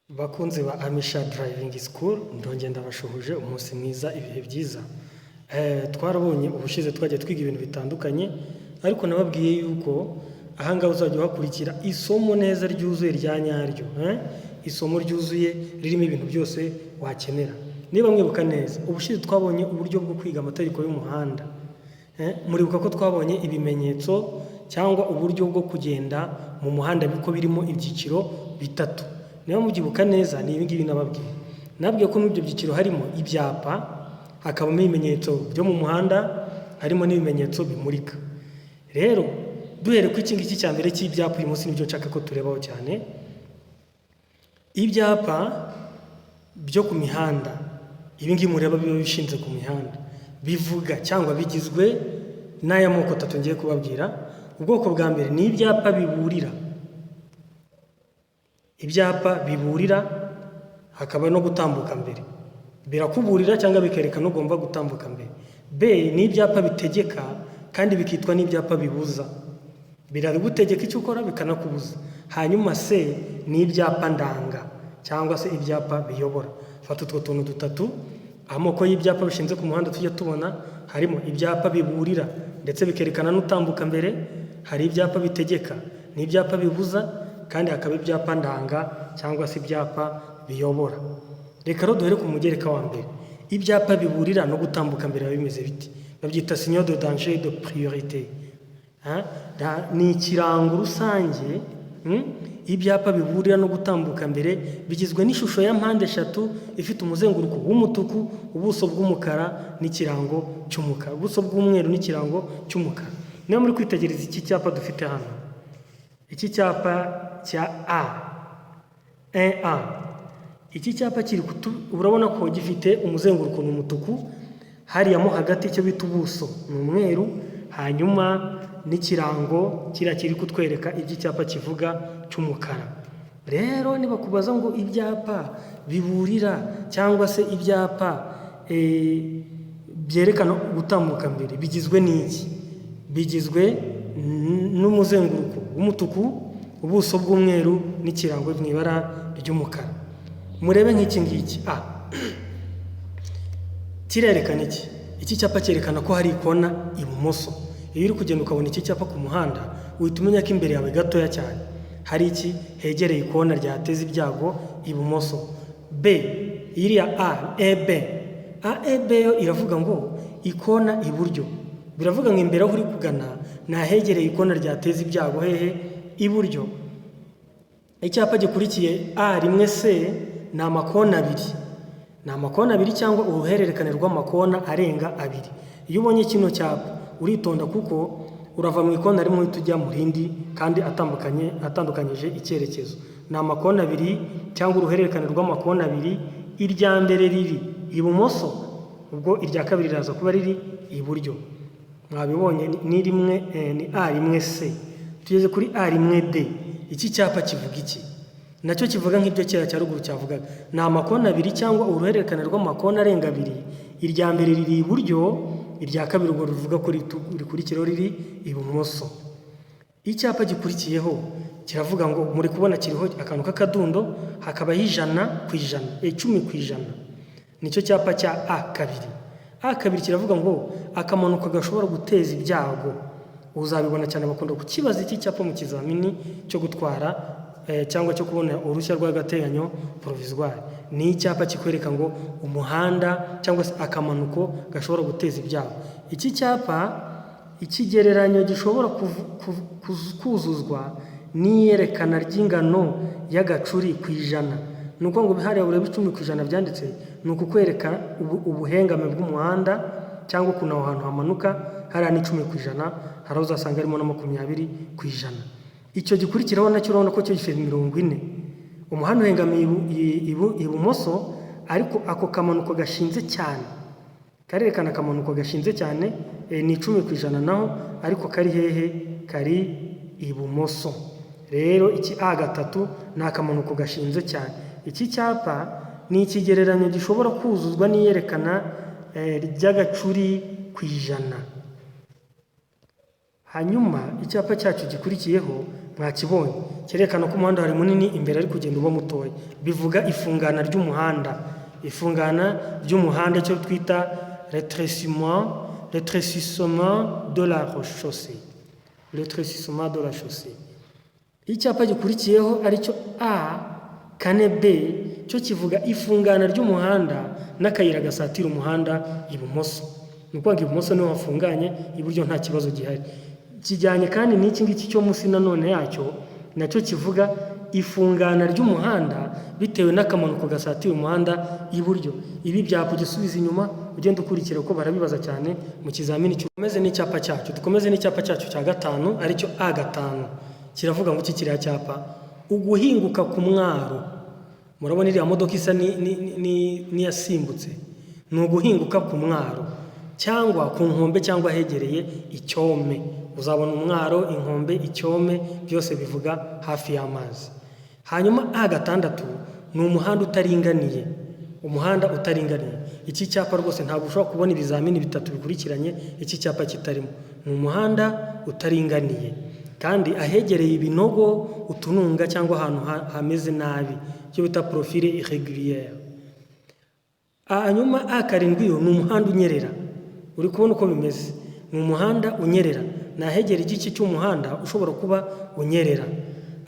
Bakunzi ba Amisha Driving School, ndongera ndabashuhuje, umunsi mwiza, ibihe byiza. Twarabonye ubushize twagiye twiga ibintu bitandukanye, ariko nababwiye yuko ahangaha uzajya uhakurikira isomo neza ryuzuye rya nyaryo, eh? Isomo ryuzuye ririmo ibintu byose wakenera. Niba mwibuka neza, ubushize twabonye uburyo bwo kwiga amategeko y'umuhanda. Muribuka ko twabonye ibimenyetso cyangwa uburyo bwo kugenda mu muhanda biko birimo ibyiciro bitatu. Niba mubyibuka neza, ni ibi ngibi nababwiye. Nabwiye ko muri ibyo byiciro harimo ibyapa, hakabamo ibimenyetso byo mu muhanda, harimo n'ibimenyetso bimurika. Rero duhere ku iki ngiki cya mbere cy'ibyapa, uyu munsi nibyo nshaka ko turebaho cyane. Ibyapa byo ku mihanda, ibi ngibi mureba biba bishinze ku mihanda, bivuga cyangwa bigizwe n'aya moko atatu ngiye kubabwira. Ubwoko bwa mbere ni ibyapa biburira. Ibyapa biburira hakaba no gutambuka mbere. Birakuburira cyangwa bikerekana ugomba gutambuka mbere. B ni ibyapa bitegeka kandi bikitwa n'ibyapa bibuza. Biragutegeka icyo ukora, bikanakubuza. Hanyuma C ni ibyapa ndanga cyangwa se ibyapa biyobora. Fata utwo tuntu dutatu, amoko y'ibyapa bishinze ku muhanda tujya tubona, harimo ibyapa biburira ndetse bikerekana n'utambuka mbere, hari ibyapa bitegeka n'ibyapa bibuza, kandi hakaba ibyapa ndanga cyangwa se ibyapa biyobora. Reka rero duhere ku mugereka wa mbere. Ibyapa biburira no gutambuka mbere biba bimeze biti? Babyita signaux de danger de priorité. Ni ikirango rusange. Ibyapa biburira no gutambuka mbere bigizwe n'ishusho ya mpande eshatu ifite umuzenguruko w'umutuku, ubuso bw'umukara n'ikirango cy'umukara, ubuso bw'umweru n'ikirango cy'umukara. Niba muri kwitegereza iki cyapa dufite hano, iki cyapa cya A 1A, iki cyapa kiri kutu, urabona ko gifite umuzenguruko ni umutuku, hariya mo hagati icyo bita ubuso ni umweru, hanyuma n'ikirango kiriya kiri kutwereka ibyo icyapa kivuga cy'umukara. Rero nibakubaza ngo ibyapa biburira cyangwa se ibyapa byerekana gutambuka mbere bigizwe n'iki? Bigizwe n'umuzenguruko w'umutuku, ubuso bw'umweru n'ikirango mu ibara ry'umukara. Murebe nk'iki ngiki A kirerekana iki? Iki cyapa cyerekana ko hari ikona ibumoso. Iyo uri kugenda ukabona iki cyapa ku muhanda, uhita umenya ko imbere yawe gatoya cyane hari iki hegereye ikona ryateza ibyago ibumoso. B, iriya A E B, A E B yo iravuga ngo ikona iburyo. Biravuga ngo imbere aho uri kugana ni ahegereye ikona ryateza ibyago. Hehe? Iburyo. Icyapa gikurikiye, A rimwe C, ni amakona abiri, ni amakona abiri cyangwa uruhererekane rw'amakona arenga abiri. Iyo ubonye kino cyapa uritonda, kuko urava mu ikona rimwe uhita ujya mu rindi kandi atandukanye, atandukanyije icyerekezo. Ni amakona abiri cyangwa uruhererekane rw'amakona abiri. Irya mbere riri ibumoso, ubwo irya kabiri riraza kuba riri iburyo. Mwabibonye, ni rimwe, ni A rimwe C. Tugeze kuri A rimwe D. Iki cyapa kivuga iki? Nacyo kivuga nk'ibyo kera cya ruguru cyavugaga. Ni amakona abiri cyangwa uruhererekane rw'amakona arenga abiri. Irya mbere riri iburyo, irya kabiri ubwo rivuga ko rikurikiraho riri ibumoso. Icyapa gikurikiyeho kiravuga ngo, muri kubona kiriho akantu k'akadundo, hakabaho 100%, 10%. Nicyo cyapa cya A kabiri. A kabiri kiravuga ngo akamanuko gashobora guteza ibyago. Uzabibona cyane, bakunda kukibaza iki cyapa mu kizamini cyo gutwara cyangwa cyo kubona uruhushya rw'agateganyo, provisoire. Ni icyapa kikwereka ngo umuhanda cyangwa se akamanuko gashobora guteza ibyago. Iki cyapa, ikigereranyo gishobora kuzuzwa n'iyerekana ry'ingano y'agacuri ku ijana. Ni ukuvuga ngo hariya ureba 10% byanditse, ni ukukwereka ubuhengame bw'umuhanda cyangwa ukuntu aho hantu hamanuka. Hariya ni 10%, hari aho uzasanga harimo na 20%. Icyo gikurikiraho nacyo urabona ko cyo gifite 40. Umuhanda uhengamiye ibumoso, ariko ako kamanuko gashinze cyane, karerekana akamanuko gashinze cyane, ni 10% naho, ariko kari hehe? Kari ibumoso. Rero iki A gatatu ni akamanuko gashinze cyane. Iki cyapa ni ikigereranyo gishobora kuzuzwa n'iyerekana ry'agacuri ku ijana. Hanyuma icyapa cyacu gikurikiyeho Mwakibonye, cyerekana ko umuhanda wari munini, imbere ari kugenda uba mutoya. Bivuga ifungana ry'umuhanda, ifungana ry'umuhanda, icyo twita rétrécissement de la chaussée, rétrécissement de la chaussée. Icyapa gikurikiyeho aricyo A 4B, cyo kivuga ifungana ry'umuhanda n'akayira gasatira umuhanda ibumoso. Ni ukuvuga ngo ibumoso niho hafunganye, iburyo nta kibazo gihari. Kijyanye kandi n'iki ngiki cyo munsi nanone yacyo, nacyo kivuga ifungana ry'umuhanda bitewe n'akamanuko gasatira umuhanda iburyo. Ibi byakugisubiza inyuma, ugenda ukurikira kuko barabibaza cyane mu kizamini. Dukomeze n'icyapa cyacu, dukomeze n'icyapa cyacu cya gatanu, aricyo A 5. Kiravuga ngo iki kiriya cyapa: uguhinguka ku mwaro. Murabona iriya modoka isa n'iyasimbutse. Ni uguhinguka ku mwaro cyangwa ku nkombe cyangwa ahegereye icyome. Uzabona umwaro, inkombe, icyome, byose bivuga hafi y'amazi. Hanyuma A 6 ni umuhanda utaringaniye, umuhanda utaringaniye. Iki cyapa rwose ntabwo ushobora kubona ibizamini bitatu bikurikiranye iki cyapa kitarimo. Ni umuhanda utaringaniye kandi ahegereye ibinogo, utununga cyangwa ahantu hameze nabi, icyo bita profil irrégulière. Hanyuma A 7 yo ni umuhanda unyerera. Uri kubona uko bimeze, ni umuhanda unyerera, ni ahegera igice cy'umuhanda ushobora kuba unyerera.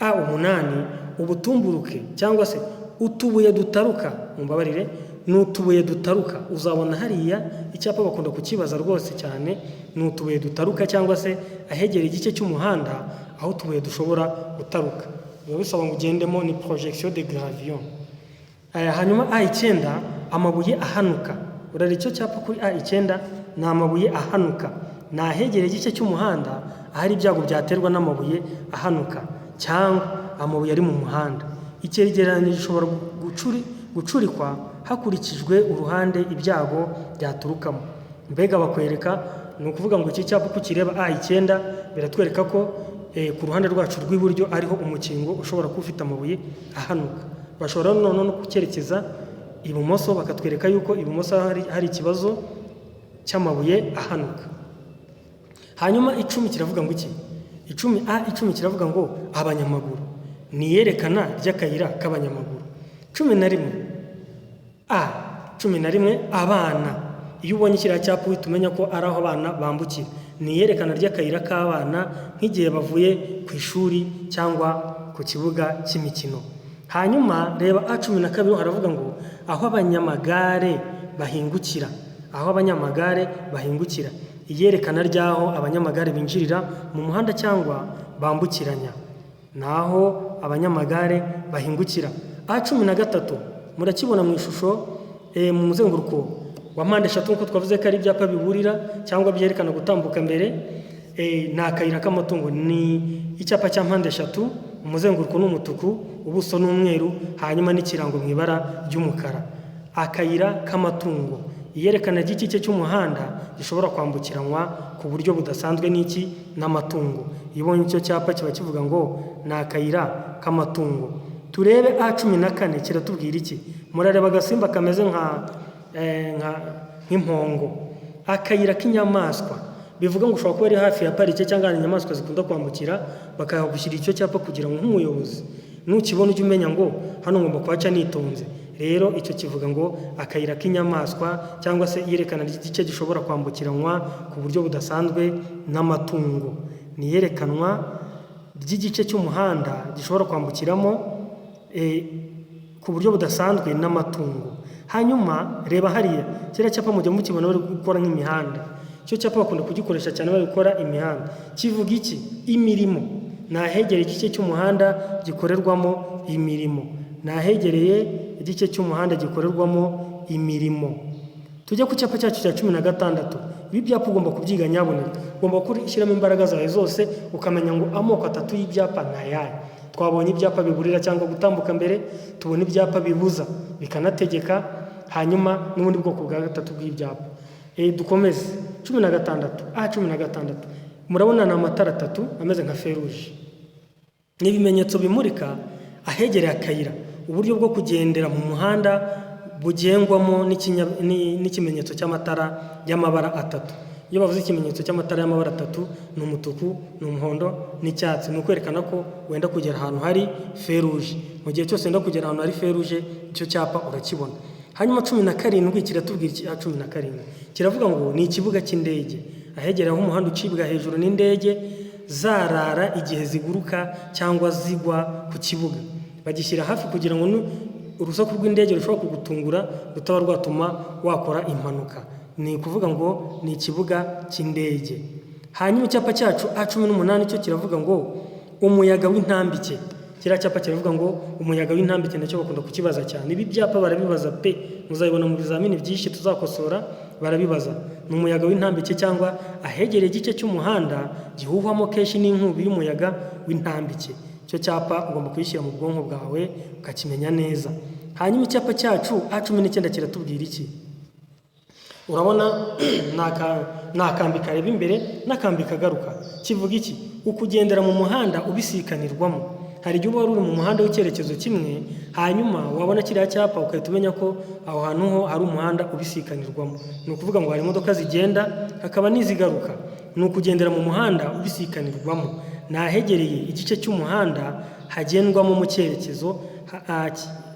A 8, ubutumburuke cyangwa se utubuye dutaruka, mumbabarire, ni utubuye dutaruka. Uzabona hariya icyapa bakunda kukibaza rwose cyane. Ni utubuye dutaruka cyangwa se ahegera igice cy'umuhanda aho utubuye dushobora gutaruka, biba bisaba ngo ugendemo, ni projection de gravillon. Hanyuma A 9, amabuye ahanuka. Urareba icyo cyapa kuri A 9, ni amabuye ahanuka, ni ahegereye igice cy'umuhanda ahari ibyago byaterwa n'amabuye ahanuka cyangwa amabuye ari mu muhanda. Icyegeranyo gishobora gucurikwa hakurikijwe uruhande ibyago byaturukamo. Mbega bakwereka, ni ukuvuga ngo iki cyapa uko ukireba A 9 biratwereka ko ku ruhande rwacu rw'iburyo ariho umukingo ushobora kuba ufite amabuye ahanuka. Bashobora noneho no kucyerekeza ibumoso, bakatwereka yuko ibumoso hari ikibazo cy'amabuye ahanuka. Hanyuma 10 kiravuga ngo iki? 10, A 10 kiravuga ngo abanyamaguru, ni iyerekana ry'akayira k'abanyamaguru. 11, A 11, abana. Iyo ubonye kiriya cyapa uhita umenya ko ari aho abana bambukira. Ni iyerekana ry'akayira k'abana nk'igihe bavuye ku ishuri cyangwa ku kibuga cy'imikino. Hanyuma reba A 12, haravuga ngo aho abanyamagare bahingukira, aho abanyamagare bahingukira, iyerekana ry'aho abanyamagare binjirira mu muhanda cyangwa bambukiranya, ni aho abanyamagare bahingukira. A 13 murakibona mu ishusho mu muzenguruko wa mpande eshatu, nk'uko twavuze ko ari ibyapa biburira cyangwa byerekana gutambuka mbere. Ni akayira k'amatungo, ni icyapa cya mpande eshatu, umuzenguruko ni umutuku, ubuso ni umweru, hanyuma n'ikirango mu ibara ry'umukara. Akayira k'amatungo, iyerekana ry'igice cy'umuhanda gishobora kwambukiranywa ku buryo budasanzwe n'iki? N'amatungo. Iyo ubonye icyo cyapa kiba kivuga ngo ni akayira k'amatungo. Turebe A 14 kiratubwira iki? Murareba agasimba kameze nk'impongo. Akayira k'inyamaswa, bivuga ngo ushobora kuba ari hafi ya parike cyangwa ahantu inyamaswa zikunda kwambukira, bakahagushyira icyo cyapa kugira ngo nk'umuyobozi nukibona ujye umenya ngo hano ngomba kuhaca nitonze. Rero icyo kivuga ngo akayira k'inyamaswa cyangwa se iyerekana ry'igice gishobora kwambukiranywa ku buryo budasanzwe n'amatungo, ni iyerekanwa ry'igice cy'umuhanda gishobora kwambukiramo ku buryo budasanzwe n'amatungo. Hanyuma reba hariya kiriya cyapa, mujya mukibona bari gukora nk'imihanda. Icyo cyapa bakunda kugikoresha cyane bari gukora imihanda. Kivuga iki? Imirimo, ni ahegereye igice cy'umuhanda gikorerwamo imirimo, ni ahegereye igice cy'umuhanda gikorerwamo imirimo. Tujye ku cyapa cyacu cya 16. Ibi byapa ugomba kubyiga nyabuneka, ugomba gushyiramo imbaraga zawe zose ukamenya ngo amoko atatu y'ibyapa ni ayahe. Twabonye ibyapa biburira cyangwa gutambuka mbere, tubona ibyapa bibuza bikanategeka, hanyuma n'ubundi bwoko bwa gatatu bw'ibyapa. Dukomeze 16, A 16. Murabona ni amatara atatu ameze nka feruje, ni ibimenyetso bimurika ahegereye akayira, uburyo bwo kugendera mu muhanda bugengwamo n'ikimenyetso cy'amatara y'amabara atatu. Iyo bavuze ikimenyetso cy'amatara y'amabara atatu, ni umutuku, ni umuhondo n'icyatsi, ni ukwerekana ko wenda kugera ahantu hari feruje. Mu gihe cyose wenda kugera ahantu hari feruje, icyo cyapa urakibona. Hanyuma 17 kiratubwira iki? 17 kiravuga ngo ni ikibuga cy'indege, ahegereye aho umuhanda ucibwa hejuru n'indege zarara igihe ziguruka cyangwa zigwa ku kibuga. Bagishyira hafi kugira ngo urusaku rw'indege rushobora kugutungura rutaba rwatuma wakora impanuka. Ni ukuvuga ngo ni ikibuga cy'indege. Hanyuma icyapa cyacu A18 cyo kiravuga ngo umuyaga w'intambike. Kiriya cyapa kiravuga ngo umuyaga w'intambike, nacyo bakunda kukibaza cyane. Ibi byapa barabibaza pe, muzabibona mu bizamini byinshi tuzakosora, barabibaza. Ni umuyaga w'intambike cyangwa ahegereye igice cy'umuhanda gihuhwamo kenshi n'inkubi y'umuyaga w'intambike. Icyo cyapa ugomba kuyishyira mu bwonko bwawe ukakimenya neza. Hanyuma icyapa cyacu A19 kiratubwira iki? Urabona ni akambi kareba imbere n'akambi kagaruka. Kivuga iki? Ukugendera mu muhanda ubisikanirwamo. Hari igihe uba wari uri mu muhanda w'icyerekezo kimwe, hanyuma wabona kiriya cyapa ugahita umenya ko aho hantu ho hari umuhanda ubisikanirwamo. Ni ukuvuga ngo hari imodoka zigenda hakaba n'izigaruka. Ni ukugendera mu muhanda ubisikanirwamo. Ni ahegereye igice cy'umuhanda hagendwamo mu cyerekezo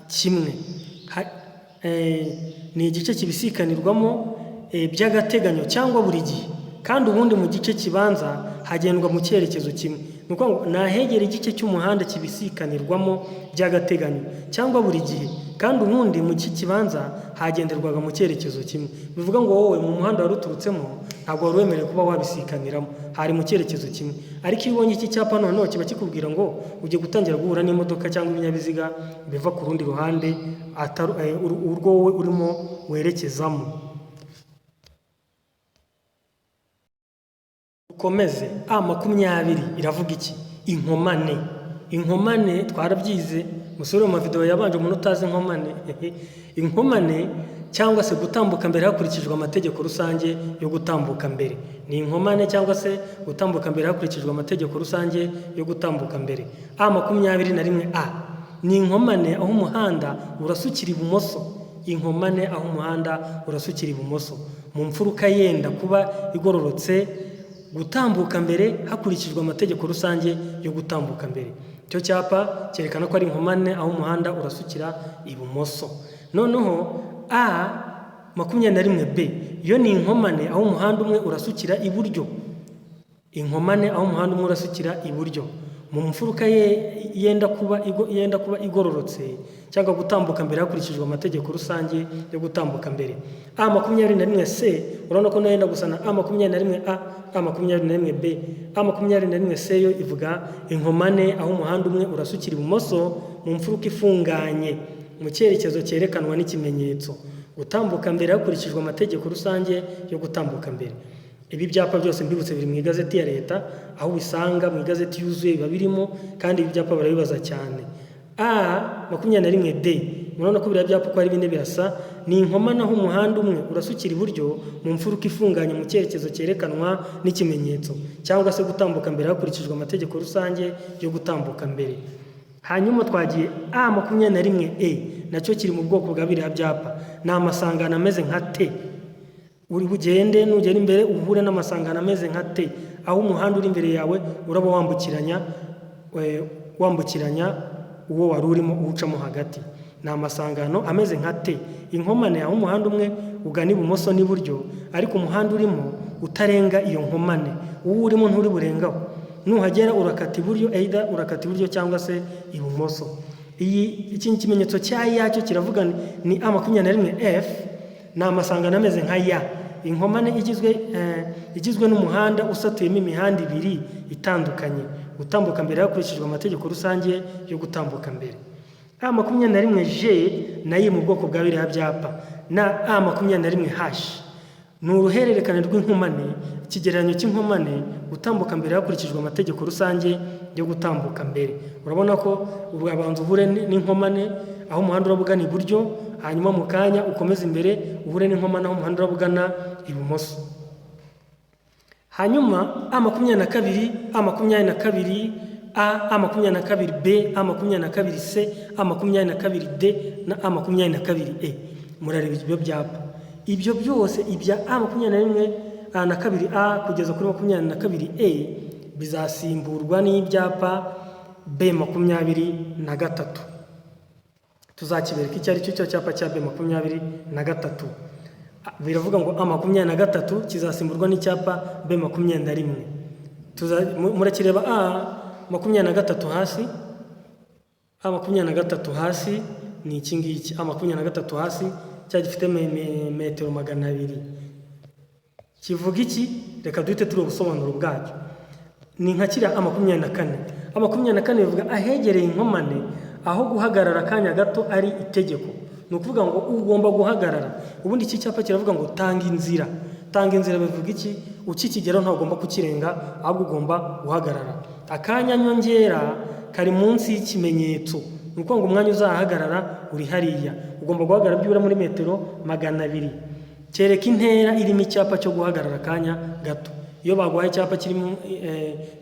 kimwe. Ni igice kibisikanirwamo by'agateganyo cyangwa buri gihe, kandi ubundi mu gice kibanza hagendwa mu cyerekezo kimwe. Ni ukuvuga ngo ni ahegera igice cy'umuhanda kibisikanirwamo by'agateganyo cyangwa buri gihe, kandi ubundi mu gice kibanza hagenderwaga mu cyerekezo kimwe. Bivuga ngo wowe mu muhanda wari uturutsemo ntabwo wari wemerewe kuba wabisikaniramo, hari mu cyerekezo kimwe. Ariko iyo ubonye iki cyapa noneho kiba kikubwira ngo ugiye gutangira guhura n'imodoka cyangwa ibinyabiziga biva ku rundi ruhande urwo wowe urimo werekezamo. Dukomeze. A20 iravuga iki? Inkomane. Inkomane twarabyize, musubire mu mavideo yabanje umuntu utazi inkomane. Inkomane cyangwa se gutambuka mbere hakurikijwe amategeko rusange yo gutambuka mbere. Ni inkomane cyangwa se gutambuka mbere hakurikijwe amategeko rusange yo gutambuka mbere. A21 A ni inkomane aho umuhanda urasukira ibumoso. Inkomane aho umuhanda urasukira ibumoso mu mfuruka yenda kuba igororotse, gutambuka mbere hakurikijwe amategeko rusange yo gutambuka mbere. Icyo cyapa cyerekana ko ari inkomane aho umuhanda urasukira ibumoso. Noneho A21 B yo ni inkomane aho umuhanda umwe urasukira iburyo. Inkomane aho umuhanda umwe urasukira iburyo mu mfuruka yenda kuba igororotse, cyangwa gutambuka mbere hakurikijwe amategeko rusange yo gutambuka mbere. A21 C urabona ko nayo yenda gusa na A21 A, A21 B. A21 C yo ivuga inkomane aho umuhanda umwe urasukira ibumoso mu mfuruka ifunganye mu cyerekezo cyerekanwa n'ikimenyetso, gutambuka mbere hakurikijwe amategeko rusange yo gutambuka mbere. Ibi byapa byose mbibutse biri mu igazeti ya leta, aho ubisanga mu igazeti yuzuye biba birimo, kandi ibi byapa barabibaza cyane. A21 D murabona ko biriya byapa uko ari bine birasa. Ni inkomane aho umuhanda umwe urasukira iburyo mu mfuruka ifunganye mu cyerekezo cyerekanwa n'ikimenyetso, cyangwa se gutambuka mbere hakurikijwe amategeko rusange yo gutambuka mbere. Hanyuma twagiye A21 E nacyo kiri mu bwoko bwa biriya byapa. Ni amasangano ameze nka T. Uri bugende nugera imbere uhure n'amasangano ameze nka T, aho umuhanda uri imbere yawe uraba wambukiranya uwo wari urimo uwucamo hagati. Ni amasangano ameze nka T. Inkomane aho umuhanda umwe ugana ibumoso n'iburyo, ariko umuhanda urimo utarenga iyo nkomane, uwo urimo nturi burengaho. Nuhagera urakata iburyo, either urakata iburyo cyangwa se ibumoso. Iki kimenyetso cya ya cyo kiravuga ni A21 F, ni amasangano ameze nka ya. Inkomane igizwe n'umuhanda usatuyemo imihanda ibiri itandukanye, gutambuka mbere hakurikijwe amategeko rusange yo gutambuka mbere. A21 G nayo mu bwoko bwa biriya byapa, na A21 H ni uruhererekane rw'inkomane, ikigereranyo cy'inkomane, gutambuka mbere hakurikijwe amategeko rusange yo gutambuka mbere. Urabona ko urabanza uhure n'inkomane aho umuhanda uraba ugana iburyo, hanyuma mu kanya ukomeze imbere uhure n'inkomane aho umuhanda uraba ugana ibumoso. Hanyuma A22, A22 A, A22 B, A22 C, A22 D na A22 E. Murareba ibyo byapa. Ibyo byose ibya A21, na kabiri A kugeza kuri 22 E bizasimburwa n'ibyapa B 23. Tuzakibereka icyo ari cyo, cyo cyapa cya B 23. Biravuga ngo A 23 kizasimburwa n'icyapa B 21. Murakireba A 23 hasi. A 23 hasi ni iki ngiki. A 23 hasi cya gifite metero 200 kivuga iki? Reka duhite turi ubusobanuro bwacyo. Ni nka kiriya A 24. A 24 bivuga ahegereye inkomane aho guhagarara akanya gato ari itegeko. Ni ukuvuga ngo ugomba guhagarara. Ubundi iki cyapa kiravuga ngo tanga inzira. Tanga inzira bivuga iki? Ukikigeraho ntugomba kukirenga, ahubwo ugomba guhagarara. Akanya nyongera kari munsi y'ikimenyetso. Ni ukuvuga ngo umwanya uzahagarara uri hariya, ugomba guhagarara byibura muri metero 200. Kereka intera irimo icyapa cyo guhagarara akanya gato. Iyo baguhaye icyapa kirimo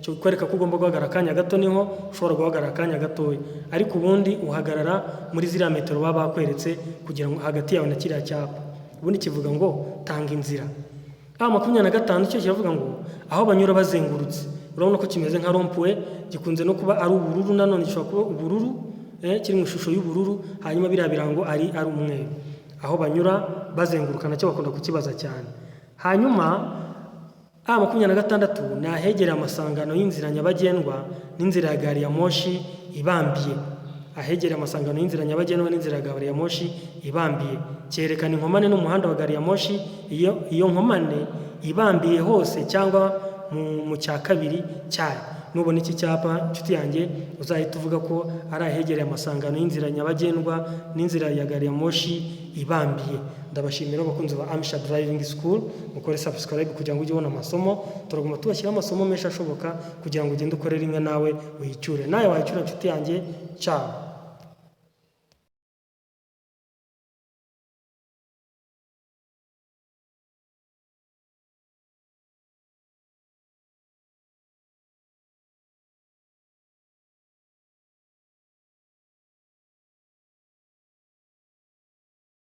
cyo kwereka ko ugomba guhagarara akanya gato, niho ushobora guhagarara akanya gatoya. Ariko ubundi uhagarara muri ziriya metero baba bakweretse kugira ngo hagati yawe na kiriya cyapa. Ubundi kivuga ngo tanga inzira. A 25 cyo kiravuga ngo aho banyura bazengurutse. Urabona ko kimeze nka rond-point, gikunze no kuba ari ubururu. Nanone gishobora kuba ubururu, kiri mu ishusho y'ubururu, hanyuma biriya birango ari umweru. Aho banyura bazenguruka nacyo bakunda kukibaza cyane. Hanyuma A 26 ni ahegereye amasangano y'inzira nyabagendwa n'inzira ya gari ya moshi ibambiye. Ahegereye amasangano y'inzira nyabagendwa n'inzira ya gari ya moshi ibambiye, cyerekana inkomane n'umuhanda wa gari ya moshi. Iyo nkomane ibambiye hose cyangwa mu cya kabiri cyayo. Nubona iki cyapa, nshuti yanjye, uzahita uvuga ko ari ahegereye amasangano y'inzira nyabagendwa n'inzira ya gari ya moshi ibambiye. Ndabashimira, abakunzi ba Amisha Driving School. Mukore subscribe kugira ngo ujye ubona amasomo. Turaguma tubashyiraho amasomo menshi ashoboka kugira ngo ugende ukore rimwe nawe uyicyure. Nawe wayicyura, nshuti yanjye. Ciao.